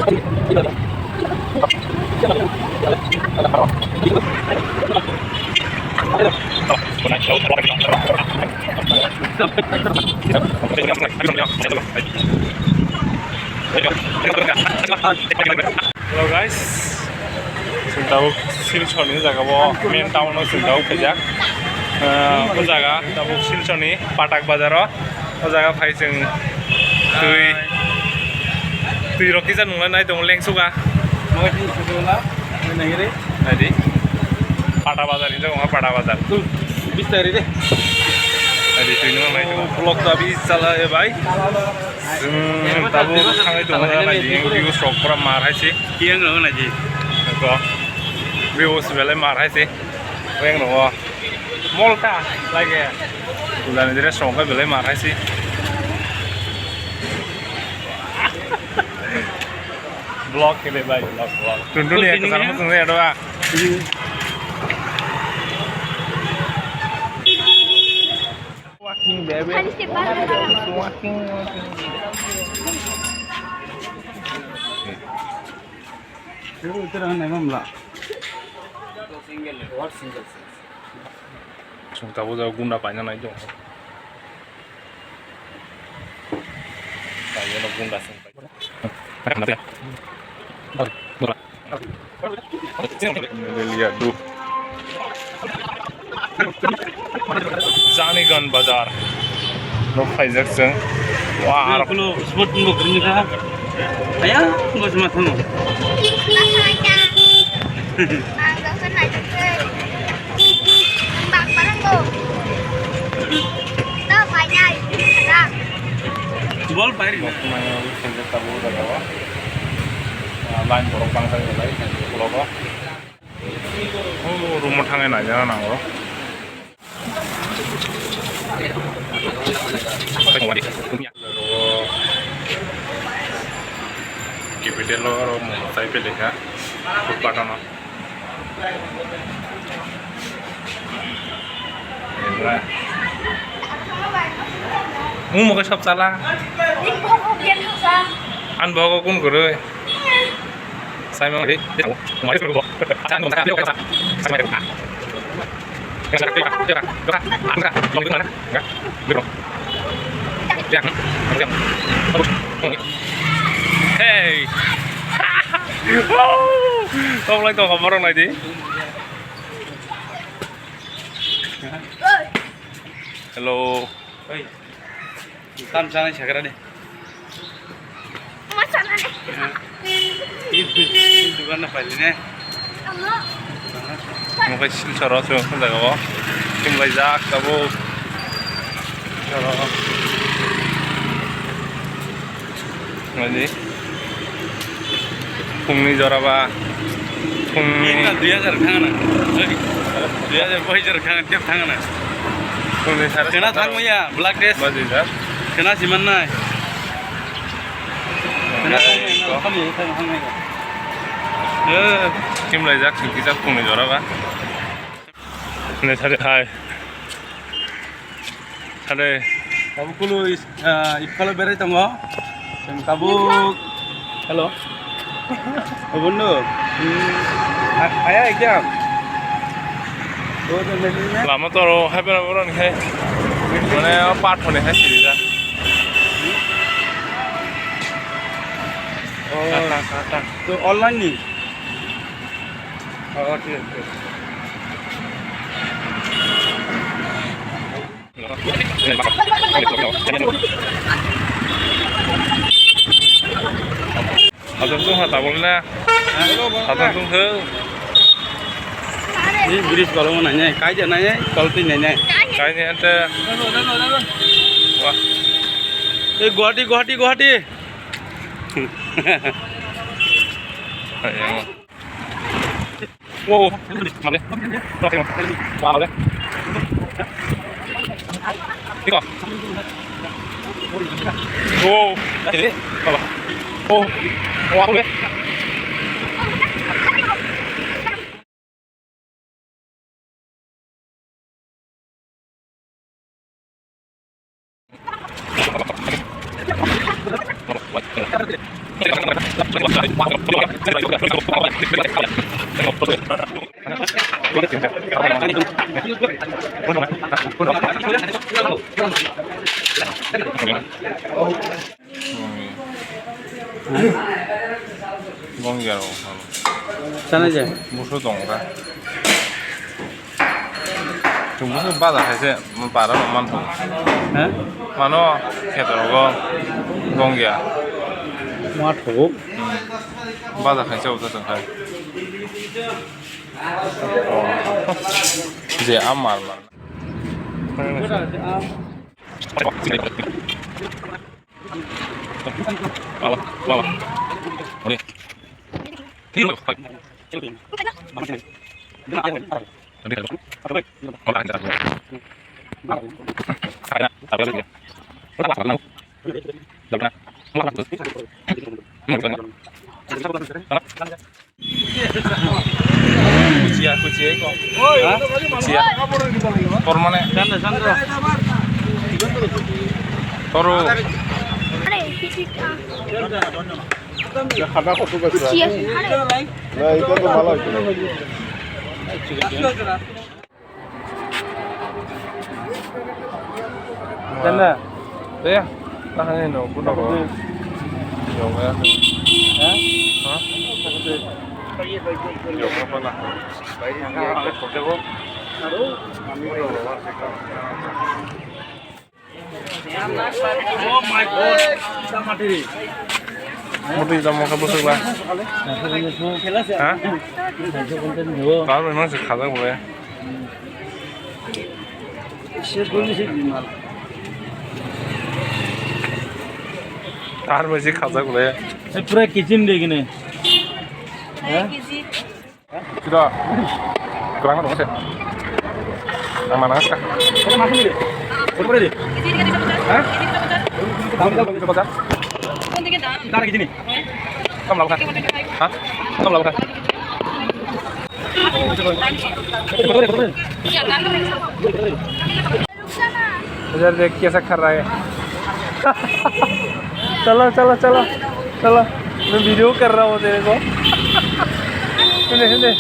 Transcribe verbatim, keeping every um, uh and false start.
Hello guys, chwng tabuk Silchar ni jaga o, main town o chwng tabuk phaijak. Ah, o jaga tabuk Silchar ni Patak bazar o, o jaga phai chwng twi, twi rok kisa nunglai nai tongo lengsuga. Naidi, Pata bazar hinjak wngkha, Pata bazar. Naidi, twi nunglai nai tongo. Vlog dabi chala e bai. Chwng tabuk thangwi tongo, naidi, views rok pura mar hai se. Kiyang rok naidi. Eko. Views belai mar hai se. Weng rok o. Molta lage. Pujani dress rok belai mar hai se. Vlog khe de bai, vlog, vlog. Tun tun ya, kesana mo tun ya doa. Walking, baby. Walking, walking. Itu itu dah naik mamla. Single, what single? Chwng tabuk o gunda paina nai tongo. Paiyano gunda chwng pai. Janigan bazar. Nok phaijak chwng. Wah, aro kulo sport ni bokol ni kha. Aya, bos ma thamo. Bol pai ri. Bok maya wi khenjak tabuk jaga o. Ah, line borok bangsa bai khenjak ulo o. Oh, room o thangwi naina nango. Capital o oro mung chai pele kha, footpath o no. Mung mokhe sab chala. Ani bogo kun kwrwi. Saimang ri. Mari suru bo. Acha nung sa. Saimang ri. Hey. Kok lai to kamar nai di. Hello. Oi. Tam sana sakra de. Ma sana de. Ini dukan apa ini? Amo. Mungkin Silchar o chwng jaga o. Kim lai jak abo. Silchar o. Nani? Phungni jora ba? Phungni. Ina dui hajar thang na. Dui hajar bai hajar thang, tep thang na. Phungni sare. Kena thang ya, black dress. Baji jar. Kena siman nai. Kena thang ya, thang ya, thang ya. Eh. Kim lai jak, singki jak phungni jora ba? Ne sare hai. Sare. Tabuk kulu is-, ah, iskalo berai tongo. Chwng tabuk. Hello. O bondhu. Hmm. A-, aya exam. Lama toro hai bera bora ni hai. Mane o pathor ni hai siri da. Oh. Kata, kata. To online ni. Oh, thik ase, thik ase. Asam tu ha tabol na. Asam tu ha. Ini bridge kalau mau nanya, kaja nanya, kalau tu nanya. Kaja ante. Wah. Eh, Guwahati, Guwahati, Guwahati. Ayo. Wow. Male. Male. Wow. Iko. Wow. Baba. Oh. Wow, aku deh. Gong ya rok. Sana je. Busu tong kha. Chwng busu baja khaise para rok man thung. Ha? Mano kheto rogo gong ya. Ma thogo. Baja khaise uta tong kha. Je amar mar. Kuchia, kuchia iko. Ha? Kuchia. Por mane. Toro. Kuchia. Na, ito to mala ito. Ganda. Deh, tahan ini, no, budak, no. Yo, ya. Hah? Hah? Yo, apa lah? Oh my God. Muti jamo khe bwswk lai. Ha? Kar bai mangsa khajak bo le. Tar bai se khajak le. Pura kitchen de gini. Ha? Sida. Kurang dong se. Ang mana ska? Ha? Dara kitchen ni. Kam lakukan. Ha? Kam lakukan. इधर देख कैसा कर रहा है। चलो, चलो, चलो, चलो। मैं वीडियो कर रहा हूँ तेरे को। सुने, सुने।